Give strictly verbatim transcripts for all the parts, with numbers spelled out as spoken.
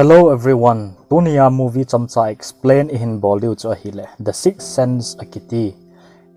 Hello everyone, tunia movie chomcha explain ihin bol diu chu ahile The Sixth Sense akiti.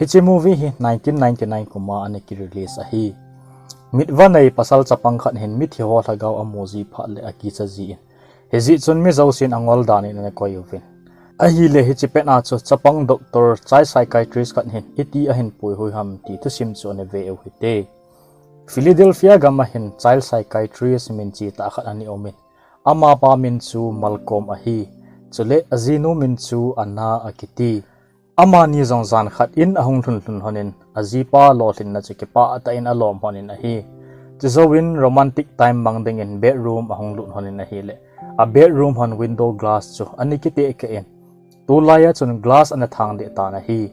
Hiche movie hi nineteen ninety-nine kuma ana ki release ahi. Mitva nei pasal chapang khat hin mithi ho lhagao amu ji phat le akicha ji in, hijeh chun mi jousen angol dan in ana koi uvin. Ahile hiche pet a chu chapang doctor, child psychiatrist khat hin iti ahin puihui ham ti thusim chu ana ve u hite. Philadelphia gam a hin child psychiatrist minche tah khat ana um in, amapa min chu Malcolm ahi. Chule ajinu min chu Anna akiti. Amani jong jan khat in ahung lhun lhun lhon in, ajipa lolhinna chu kipah tah in alom lhon in ahi. Chujouvin romantic time mang dingin bedroom ahung lut lhon in ahile, a bedroom hon window glass chu ana kiteh keh in, tulai a chun glass ana thang deh tan ahi.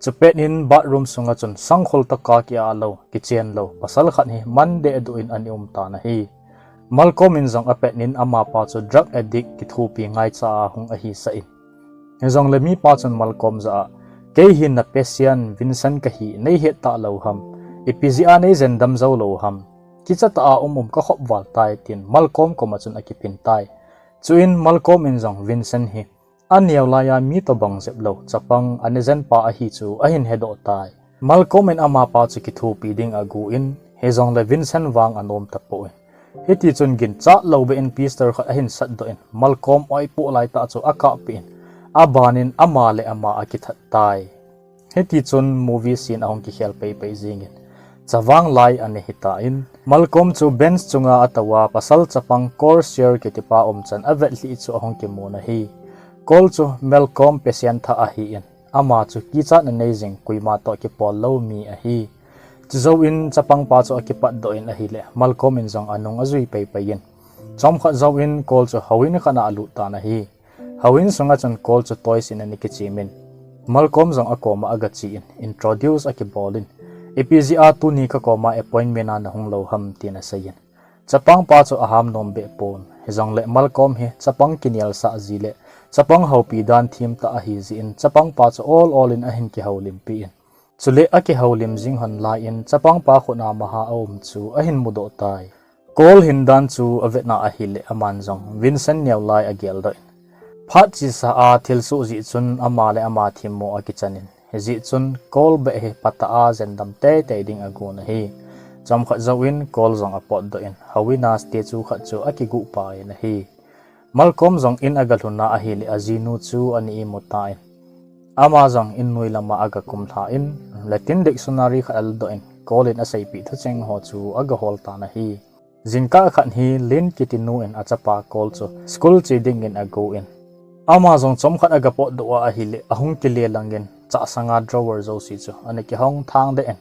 Chupet in bathroom sunga chun sangkhol tah a ki-ah lou, kichen lou pasal khat hi man dehduh in ana um tan ahi. Malcolm in jong apet in amapa chu drug addict, kithopi ngaicha a hung ahi sah in. Hijongle mipa chun Malcolm jah a, kei hi na patient Vincent kahi, nei het talou ham? Ipi jeh a nei jendam jou lou ham? Kicha tah a um um ka khop val tai, tin Malcolm koma chun akiphin tai. Chuin Malcolm in jong Vincent hi aneo lai a mi tobang jep lou chapang ana jenpa ahi chu ahin hedoh tai. Malcolm in amapa chu kithopi ding agon, hijongle Vincent vang anom tapon, hiti chun ginchat lou beh in pistol khat ahin satdoh in, Malcolm oipoh lai tah chu akahpeh in, aban in ama le ama akithat tai. Hiti chun movie scene ahung kikhel peipei jingin, chavang lai ana hitan, Malcolm chu bench chunga atou a pasal chapang Cole Sear kitipa umchan avetlhi chu ahung kimun ahi. Cole chu Malcolm patient thah ahin, ama chu kichatna nei jing, koima toh kipol lou mi ahi. Chujouvin chapangpa chu akipatdoh in ahile, Malcolm in jong anung ajui peipei in, chomkhat jouvin Cole chu houin khat a alut tan ahi. Houin sunga chun Cole chu toys in ana kichemin, Malcolm jong akoma agache in, introduce akibol in, ipi jeh a tuni kakoma appointment a nahung lou ham, tin aseiyin, chapangpa chu aham nom behpon. Hijongle Malcolm hi chapang kinelsah ji le chapang houpi dan themtah ahi jeh in, chapangpa chu ol ol in ahin kihoulimpi in, chule akihoulim jing lhon lai in chapangpa khut a maha aum chu ahin mudoh tai. Cole hin dan chu avetna ahile, aman jong Vincent neo lai ageldoh in, phat chesa a thilsoh jeh chun ama le ama themmo akichan in, hijeh chun Cole beh hi patah a jendam teitei ding agon ahi. Chomkhat jouvin Cole jong apotdoh in, houin a statue khat chu akiguh pai in ahi. Malcolm jong in agalhun a ahile, ajinu chu ana imu tan, ama jong in noi lama agakum lhan, Latin dictionary khat aladoh in, Cole in aseipeh thucheng ho chu agahol tan ahi. Jingkah khat hi Lynn kitinu in achapa Cole chu school che dingin agon, ama jong chomkhat agapotdoh a ahile, ahung kile langin chahsanga drawer jouse chu ana kihong thangdeh in,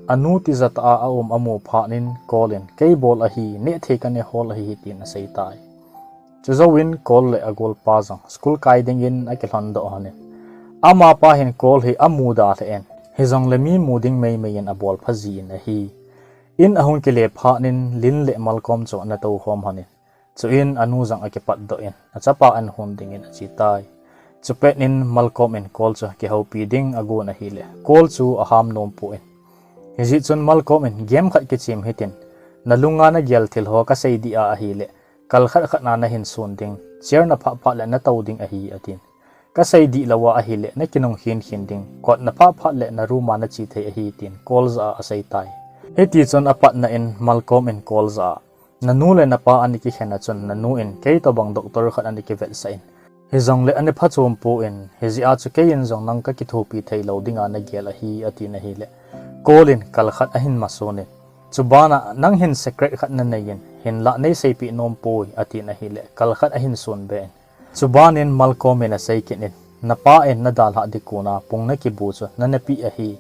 anu tijatah a aum amu phat in Cole in, kei bol ahi, nehthei kanehol ahi, tin aseitai. Chujouvin Cole le agolpa jong school kai dingin akilhondoh lhon in, amapa hin Cole hi amuda lheh in, hijongle mi mu ding meimei in abolpha jin ahi. In ahung kile phat in Lynn le Malcolm chu ana toukhom lhon in, chuin anu jong akipatdoh in, achapa ana hon dingin achetai. Chupet in Malcolm in Cole chu kihoupi ding agon ahile, Cole chu aham nompon, hijeh chun Malcolm in game khat kichem hitin, nalunga nagel thil ho kasei dih a ahile, kal khat khat a nahin sun ding, chair naphah phat le natou ding ahi, atin. Kasei dih lou a ahile, nakinung khenkhen ding, kot naphah phat le naroom a nache thei ahi, tin Cole jah a aseitai. Hitichun apatna in Malcolm in Cole jah a, nanu le napa ana kikhen a chun nanu in kei tobang doctor khat ana kivetsah in, hijongle ana phachom pon, hijeh a chu keiin jong nang kakithopi theilou dinga nagel ahi, atin ahile, Cole in kal khat ahin masun in, chubana nang hin secret khat nanei in, hinlah neiseipeh nompoi, atin ahile, kal khat ahin sunbe in. Chubanin Malcolm in asei kit in, napa in nadalhah ding kona pung nakibu chu nanapeh ahi.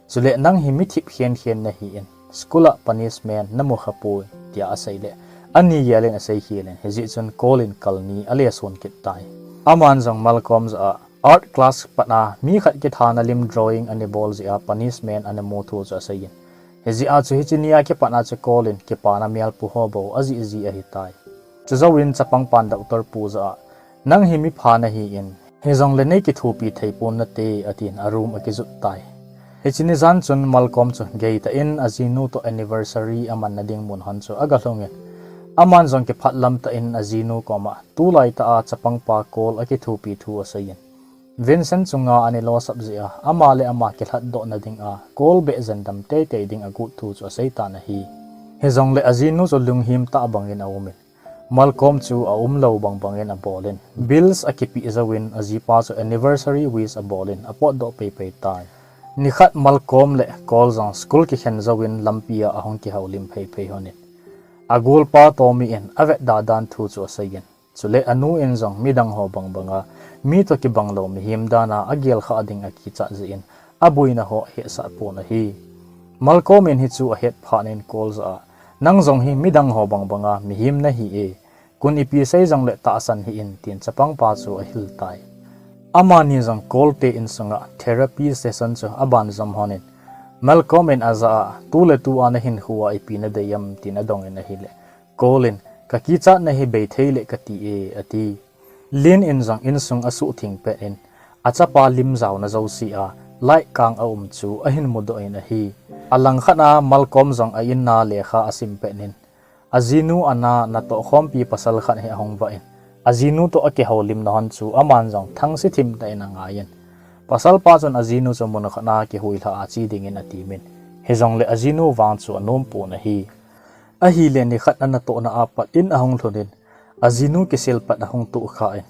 Chule nang hi mithip khenkhen nahin, school a punishment namukhapoi, tia aseile, ani gelin aseikhel in, hijeh chun Cole in kal ni alesun kit tai. Aman jong Malcolm jah a, art class pat a mi khat kithana lim drawing ana bol jeh a punishment ana mu thu chu aseiyin, hijeh a chu hiche nia kipat a chu Cole in kipana melpu ho bou ajih ji ahitai. Chujouvin chapangpan doctor pu jah a, nang hi mipha nahin, hijongle neikithopi theipon nate, atin aroom akijot tai. Hiche ni jan chun Malcolm chu geitah in ajinu toh anniversary amanna ding mun hon chu agalhungin, Aman jong kiphat lamtah in ajinu koma tulai tah a chapangpa Cole akithopi thu aseiyin, Vincent chunga ana losap jeh a ama le ama kilhatdohna dinga Cole behjen dam teitei ding agot thu chu aseitan ahi. Hijongle ajinu chu lunghim tah bangin aumin, Malcolm chu aumlou bangbangin abolin, bills akipeh jouvin ajipa chu anniversary wish abolin apotdoh peipei tai. Nikhat Malcolm le Cole jong school kikhen jouvin lampia ahung kihoulim pheiphei lhonin, agolpa Tommy in avetda dan thu chu aseiyin, chule anu in jong midang ho bangbanga mi toh kibanglou mihem dana agelkhah ding akichat jeh in aboina ho ahetsah pon ahi. Malcolm in hichu ahet phatnin Cole jah a, nang jong hi midang ho bangbanga mihem nahi e, kun ipi sei jongle tahsan hih in, tin chapangpa chu ahil tai. Amani jong Cole te insunga therapy session chu abanjom lhonin, Malcolm in ajah a, tuletua nahinkhoa ipi nadei em, tin adongin ahile, Cole in, kakichatna hi beithei le kati e, ati. Lynn in jong insung asuhtheng pet in, achapa lim jaona jouse a light kang aum chu ahin mudoh in ahi. Alangkhat a Malcolm jong a-inna lekha asim petnin, ajinu Anna natohkhompi pasal khat hi ahung vah in, ajinu toh akihoulimna hon chu aman jong thangse thimtah in angaiyin, pasalpa chun ajinu chu munkhat a kihuilhah a che dingin atemin, hijongle ajinu vang chu anompon ahi. Ahile nikhat anatohna apat in ahung lhunin, ajinu kisil pat ahung tohkhan,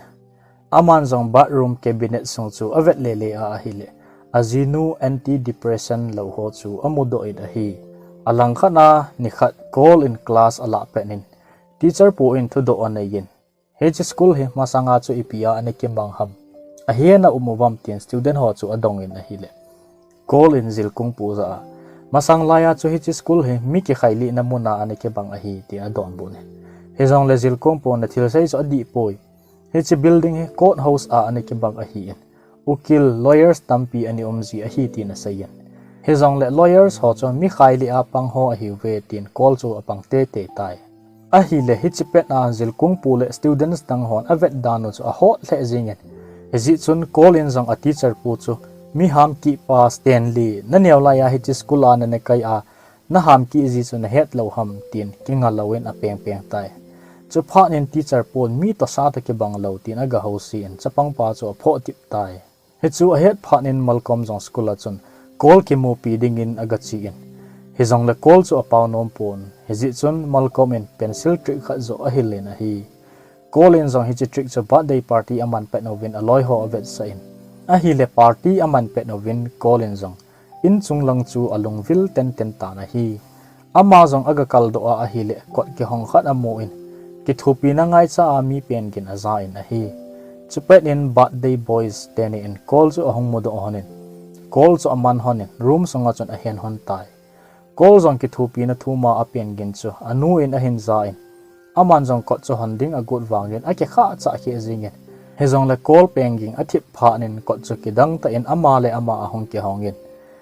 aman jong bathroom cabinet sung chu avet lele a ahile, ajinu antidepressant lou ho chu amudoh in ahi. Alangkhat a nikhat Cole in class alah petnin, teacher pu in thudoh aneiyin, hiche school hi masanga chu ipia ana kibang ham, ahin aum uvam, tin student ho chu adongin ahile, Cole in jilkungpu jah a, masang laiya chu hiche school hi mi kikhailihna muna ana kibang ahi, tin adonbutnin, hijongle jilkungpun athilsei chu adihpoi, hiche building hi court house a ana kibang ahin, ukil, lawyers tampi ana umji ahi, tin aseiyin, hijongle lawyers ho chu mi khailih a pang ho ahiuve, tin Cole chu apang teitei tai. Ahile hiche pet a jilkungpu le students dang hon avetdan u chu ahot lheh jengin, hijeh chun Cole in jong a teacher pu chu, mi hamkihpa Stanley, naneo laiya hiche school a nana kai a, nahamkih ji chu nahet lou ham, tin kinga louvin apengpeng tai. Chuphatnin teacher pun mi tohsa toh kibang lou tin agahousen chapangpa chu aphoh tip tai. Hichu ahet phatnin Malcolm jong school a chun Cole kimupi dingin agachen, hijongle Cole chu apao nompon, hijeh chun Malcolm in pencil trick khat joh ahilin ahi. Cole in jong hiche trick chu birthday party aman pet uvin aloiho avetsah in, ahile party aman pet uvin Cole in jong inchung lang chu alungvil tenten tan ahi. Ama jong agakaldoh a ahile kot kihong khat amun, kithopina ngaicha a mi pen gin ajan ahi. Chupet in birthday boys teni in Cole chu ahung mudoh lhonin, Cole chu aman lhonin room sunga chun ahen lhon tai. Cole jong kithopina thuma apen gin chu anu in ahin jan, aman jong kot chu hon ding agot vangin akikhahchah kheh jengin, hijongle Cole pen ging athip phatnin kot chu kidangtah in ama le ama ahung kihongin,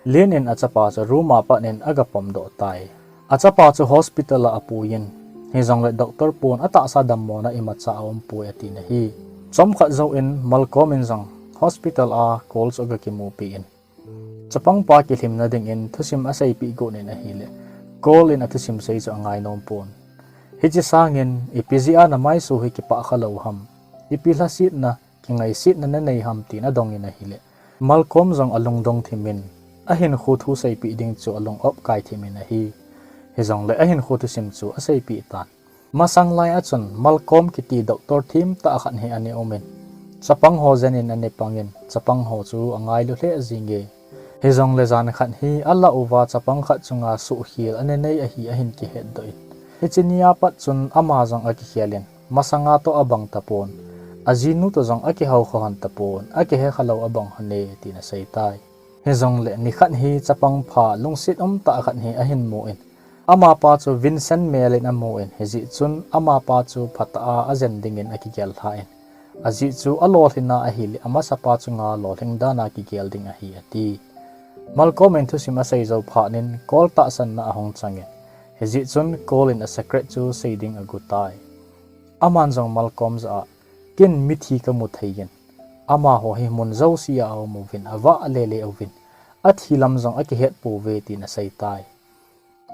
Lynn in achapa chu room a patnin agapomdoh tai. Achapa chu hospital a apuiyin, hijongle doctor pun atahsa dammona imacha aumpoi atin ahi. Chomkhat jouvin Malcolm in jong hospital a Cole chu agakimupi in, chapangpa kilhimna dingin thusim aseipeh got in ahile, Cole in athusim sei chu angai nompon, hiche sangin ipi jeh a namaiso hi kipah khalou ham, ipi lhasetna, kingaisetna nanei ham, tin adongin ahile, Malcolm jong alungdong thimin, ahinkho thu seipeh ding chu alung-op kai thimin ahi. Hijongle ahinkho thusim chu aseipeh tan. Masang laiya chun Malcolm kiti doctor themtah khat hi ana umin, chapang ho jenin ana pangin, chapang ho chu angailu lheh jenge. Hijongle jan khat hi alah uva chapang khat chunga suhkhel ana nei ahi ahin kihetdoh in, hiche nia pat chun ama jong akikhelin, masanga toh abang tapon, ajinu toh jong akihou khohon tapon, akihe khalou abang lhone, tin aseitai. Hijongle nikhat hi chapang pha lungset umtah khat hi ahin mun, amapa chu Vincent melin amun, hijeh chun amapa chu phatah a ajen dingin akigel lhan, ajeh chu alolhinna ahile amasapa chunga lolhing dana kigel ding ahi ati. Malcolm in thusim asei jou phatnin Cole tahsanna ahung changin, hijeh chun Cole in a secret chu sei ding agotai. Aman jong Malcolm jah a, ken mithi kamu theiyin, amaho hi mun jousea aum uvin, avah lele uvin, athi lam jong akihet pouve, tin aseitai.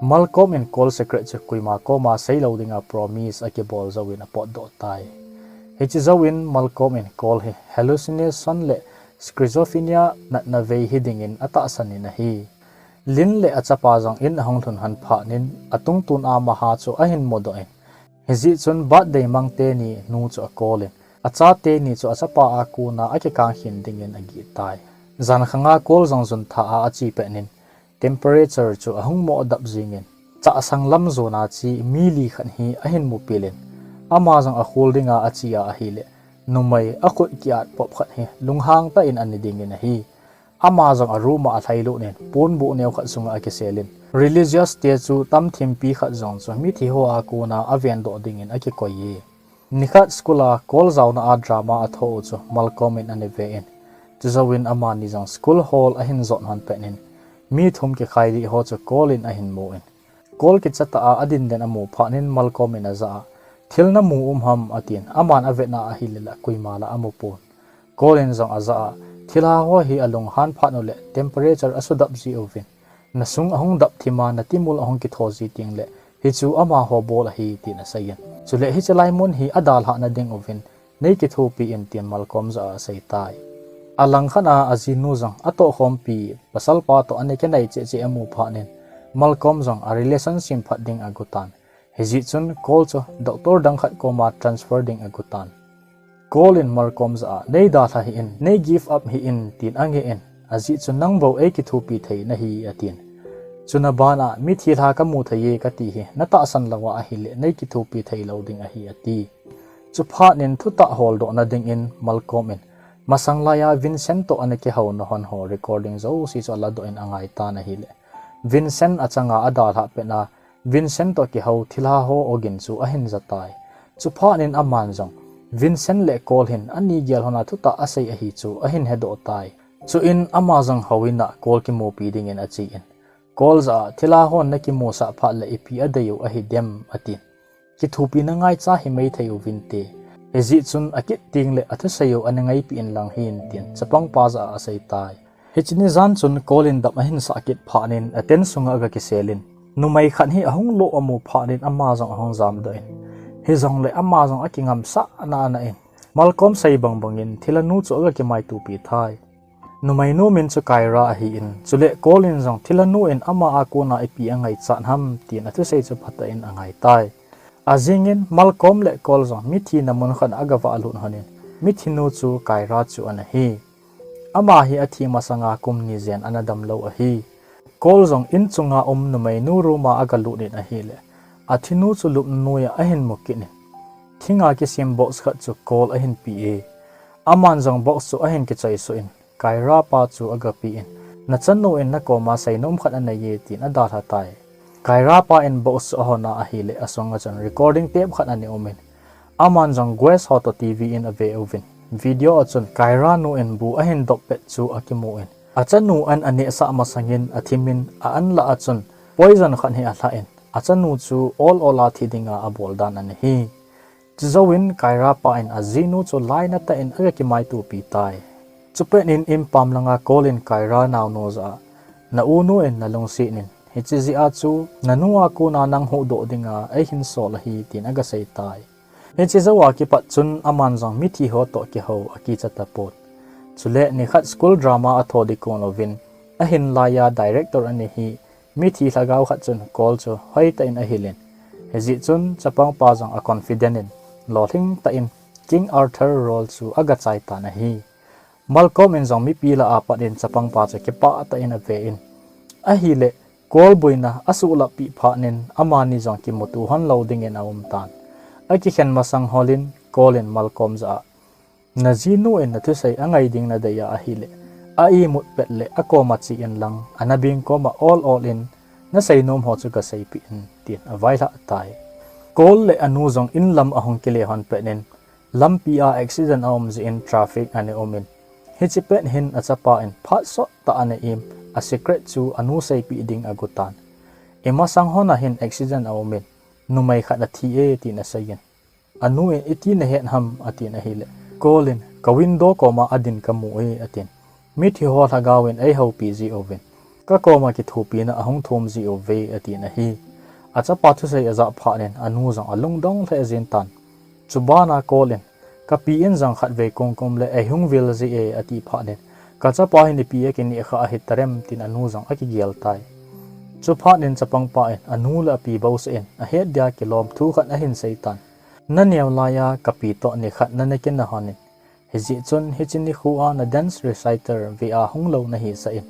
Malcolm in Cole secret chu koima koma seilou dinga promise akibol jouvin apotdoh tai. Hiche jouvin Malcolm in Cole hi hallucination le schizophrenia natna vei hidingin atahsan in ahi. Lynn le achapa jong in ahung lhun lhon phat in atungtun a maha chu ahin mudoh in, hijeh chun birthday mang teni nu chu a Cole in, achate ni chu achapa a kona akikang khen dingin agih tai. Jan khanga Cole jong juntha a ache pet in, temperature chu ahung mohdap jingin, chahsang lam jona che mi li khat hi ahin mupil in, ama jong akhol dinga ache a ahile, numei akhut ki-at pop khat hi lunghang tah in ana dingin ahi. Ama jong a room a alhailut in, ponbuh neo khat sunga akisel in, religious statue tamthimpi khat jong chu mithi ho a kona avendoh dingin akikoi e. Nikhat school a Cole jaona a drama athoh u chu Malcolm in ana ve in, chujouvin amani jong school hall ahin jot lhon pet in, mi thum kikhai ding ho chu Cole in ahin mu in, Cole kichatah a adin den amu phat in Malcolm in ajah a, "Thil namu um ham?" atin, aman avetna ahile la koima la amu pon. Cole in jong ajah a, "Thilha ho hi alunghan phat uleh temperature asudap ji uvin, nasung ahung dap thim a natimul ahung kitho ji tengle, hichu amaho bol ahi," tin asei in. Chule hiche lai mun hi adalhah na ding uvin, nei kithopi in tin Malcolm jah a asei tai. Alangkhat a ajinu jong atohkhompi pasalpa toh ana kinai cheh cheh amu phat in, Malcolm jong a relation sem phat ding agot tan. Hijeh chun Cole chu doctor dang khat koma transfer ding agot tan. Cole in Malcolm jah a, "Nei dalha hih in, nei give up hih in," tin angeh in, ajeh chu, "Nang bou ei kithopi thei nahi," atin. Chuna ban a, "Mithi lha kamu thei e kati hi, natahsan lou a ahile, nei kithopi thei lou ding ahi," ati. Chuphat in thutah holdoh na dingin Malcolm in, masang lai a Vincent toh ana kihou na lhon ho recording jouse chu aladoh in angai tan ahile, Vincent achanga adalhah pet a, Vincent toh kihou thilha ho ogin chu ahin ja tai. Chuphat in aman jong, Vincent le Cole hin ani gel lhon a thutah asei ahi chu ahin hedoh tai. Chuin ama jong houin a Cole kimupi dingin ache in, Cole jah a, "Thilha hon nakimusah phat le ipi adei u ahi dem?" atin. "Kithopina ngaicha himai thei uvinte. Hijeh chun akit tengle athusei u ana ngaipi in lang hin," tin chapangpa jah a asei tai. Hiche ni jan chun Cole in dam ahin sah kit phat in a tent sunga aga kisel in, numei khat hi ahung lo amu phat in ama jong ahung jamdoh in, hijongle ama jong akingam sah nana in, Malcolm sei bang bangin thilha nu chu aga kimaitopi tai. Numeinu min chu Kyra ahin, chule Cole in jong thilha nu in ama a kona ipi angaichat ham tin athusei chu phatah in angai tai. Ajingin Malcolm le Cole jong mithi na mun khat a aga valut lhon in, mithi nu chu Kyra chu ana hi. Ama hi athi masanga kum ni jen ana damlou ahi. Cole jong in chunga um numeinu room a aga lut in ahile, athinu chu lupna noiya ahin mu kit in, thinga kisem box khat chu Cole ahin pe e. Aman jong box chu ahin kichoi suh in, Kyra pa chu aga pe in, "Nachanu in nakoma seinom khat anei e," tin adalha tai. Kyra pa in box chu ahon a ahile, asunga chun recording tape khat ana um in, aman jong guest ho toh T V in ave uvin, video a chun Kyra nu in bu ahin dop pet chu akimu in, achanu an anehsah masangin athim in, a an lah a chun poison khat hi alhah in, achanu chu ol ol a thi dinga abol dan ana hi. Chujouvin Kyra pa in ajinu chu lainat tah in aga kimaitopi tai. Chupet in inpam langa Cole in Kyra naonu jah a, "Na unu in nalungset in, hiche jeh a chu nanu a kona nang huhdoh dinga eihin sol ahi," tin aga sei tai. Hiche jouva kipat chun aman jong mithi ho toh kihou akicha tapon. Chule nikhat school drama atho ding kon uvin, ahin laiya director ana hi, mithi lhagao khat chun Cole chu hoitah in ahil in, hijeh chun chapangpa jong a confident in, lolhing tah in King Arthur role chu aga chai tan ahi. Malcolm in jong mipi lah a pat in chapangpa chu kipah tah in ave in, ahile Cole boina asuhlhap peh phat in amani jong kimuto lhon lou dingin aum tan. Akikhen masang holin Cole in Malcolm jah a, "Najinu in nathusei angai ding nadei a ahile, a imut pet le akoma che in lang, anabeng koma ol ol in naseinom ho chu gaseipeh in," tin availhah tai. Cole le anu jong in lam ahung kile lhon pet in, lampi a accident aum jeh in traffic ana um in, hiche pet hin achapa in phat sot tah ana im, a secret chu anu seipeh ding agot tan. "Imasang hon a hin accident aum in, numei khat athi e," tin asei in, "Anu in iti nahet ham?" atin ahile, Cole in, "Ka window koma adin kamu e," atin. "Mithi ho lhagao in eihoupi ji uvin, Ka koma kithopina ahung thum jiuve, atin ahi. Achapa thusei ajah phat in anu jong alungdong lheh jeng tan. Chubana Cole in, kapi in jong khatvei kum kum le eihung vil ji e, ati phat in, kachapa hin ipi akineh kha ahitarem, tin anu jong akigel tai. Chuphat in chapangpa in anu le api bouseh in ahet dia kilom thu khat ahin sei tan. Naneo laiya kapi toh nikhat nana kinah hon in, hijeh chun hiche nikho a na dance recital ve a hung lou nahisah in,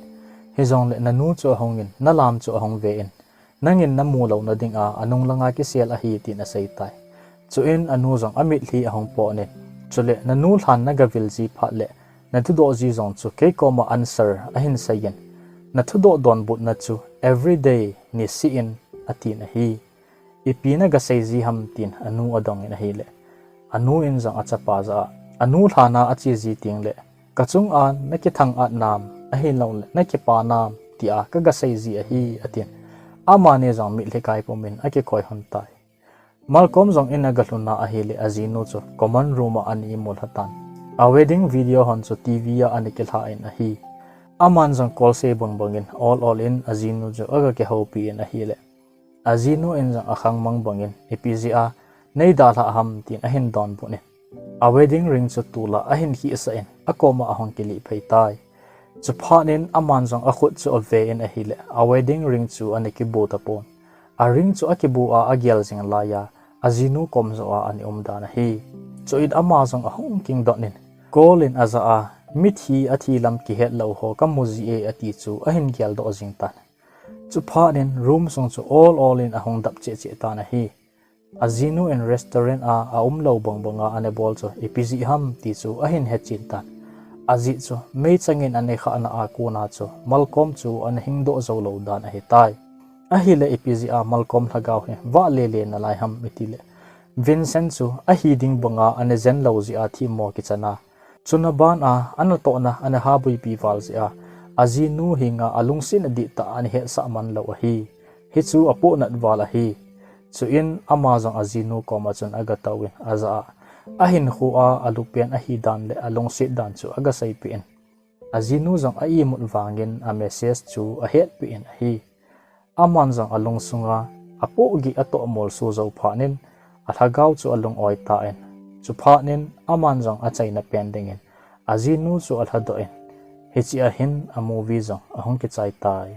hijongle nanu chu ahung in, nalam chu ahung ve in, nangin namu louna dinga anung langa kisel ahi, tin asei tai. Chuin anu jong amitlhi ahung pon in, chule nanu lhan nagavil ji phat le nathudoh ji jong chu kei koma answer ahin sei in, nathudoh donbutna chu everyday, niseh in, atin ahi. Ipi nagasei ji ham, tin anu adong in ahile, anu in jong achapa jah a, anu lhan a ache ji tengle kachunga nakithang-at nam, ahiloule nakipa nam, tia kagasei ji ahi, atin. Amani jong mitlhi kai pum in akikoi lhon tai. Malcolm jong in agalhun a ahile ajinu chu common room a ana imu lha tan. A wedding video hon chu TV a ana kilha in ahi. Aman jong Cole sei bang bangin ol ol in ajinu chu agakihoupi in ahile, ajinu in jong akhangmang bangin, ipi jeh a neidalhah ham, tin ahin donbut in, a wedding ring chu tola ahin khehsah in akoma ahung kilih phei tai. Chuphat in aman jong akhut chu ave in ahile, a wedding ring chu ana kibu tapon. A ring chu akibu a agel jing laiya ajinu kom joh a ana um dan ahi. Chuin ama jong ahung kingdot in, Cole in ajah a, mithi athi lam kihet lou ho kamu ji e, ati chu ahin geldoh jing tan. Chuphat in room sung chu ol ol in ahung dap cheh cheh tan ahi. Ajinu in restaurant a aum lou bang banga ana bol chu ipi jeh ham, ti chu ahin hechen tan. Ajeh chu meichang in ana khahna a kona chu Malcolm chu ana hingdoh jou lou dan ahitai. Ahile ipi jeh a Malcolm lhagao hi vahle le nalai ham itile, Vincent chu ahi ding banga ana jen lou jeh a themmo kichan a, chuna ban a anatohna ana habuipi val jeh a, ajinu henga alungsetna dihtah a ana hetsah man lou ahi. Hichu apohnat val ahi. Chuin ama jong ajinu koma chun agatouvin ajah a, ahinkho a alupen ahidan le alungset dan chu agaseipeh in, ajinu jong a-imut vangin a message chu ahetpeh in ahi. Aman jong alungsunga apohgih atoh molso jou phat in alhagao chu alung-oi tan. Chuphat in aman jong achaina pen dingin ajinu chu alhadoh in, hichea hin a movie jong ahung kichai tai.